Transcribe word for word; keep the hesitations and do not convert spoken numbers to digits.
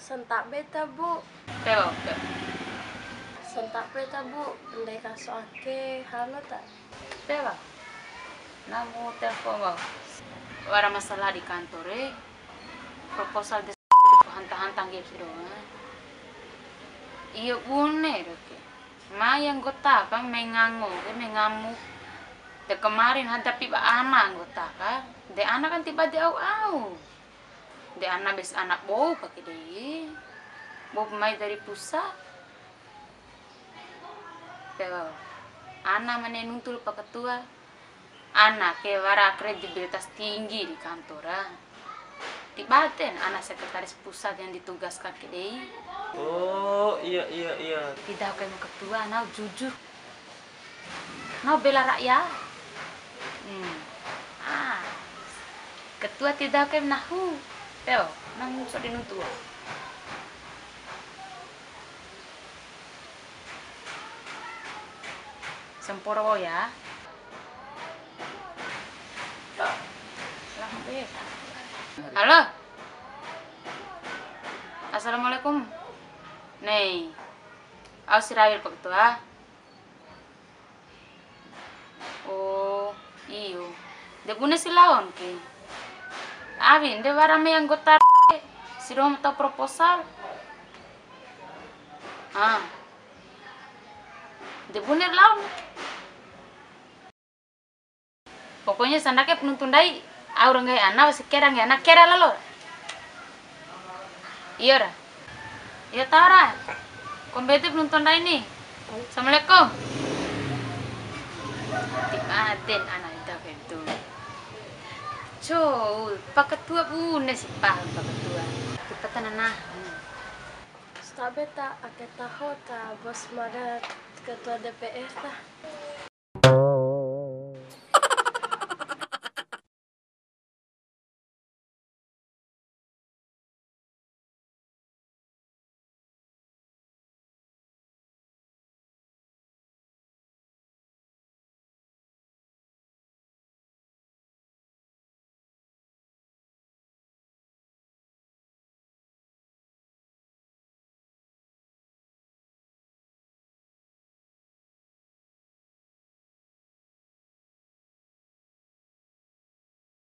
Santabe ta, Bu. Teo, teo. Santabe ta, Bu. Ndai kaso ake, halo ta? Teo. Namu telepon wa'u. Wara masalah di kantor e. Proposal de hanta-hanta ngge'e ro. Iyo bune ro ke. Mai anggota ka, mai ngango ke, mai ngamu. De kemarin hadapi ba ana anggota ka. De ana kan tiba de au-au. De ana bes ana bou pake dei. Bou mai dari pusat. Teo. Ana mane nuntu labo Pak Ketua. Ana ke wara kredibilitas tinggi di kantor, ah. Tiba ten ana sekretaris pusat yang ditugaskan ke dei. Oh, iya, iya, iya. Tidak kayak Pak Ketua, nau jujur. Nau bela rakyat. Hmm. Ah. Ketua tidak kayak nahu. Teo, nang so di nuntu. Samporo wa'u ya. Halo. Assalamualaikum. Nei. Au si rawi Pak Ketua. Oh, iyo. De bune si laon ke. Awi, de wara mai anggota si doho ma tau proposal. Ah. De bune laon. Pokoknya sandake penonton dai, au ra nggahi ana, wa'usi kera nggahi ana, kera lalo. Iyo ra. Iyo tau ra. Kombi ede penonton dai ni. Assalamualaikum. Ti maden ana ita bentu. Cou, Pak Ketua bune si paham Pak Ketua. Kita tanah. Stabe ta ake taho ta bos mada ketua D P R ta.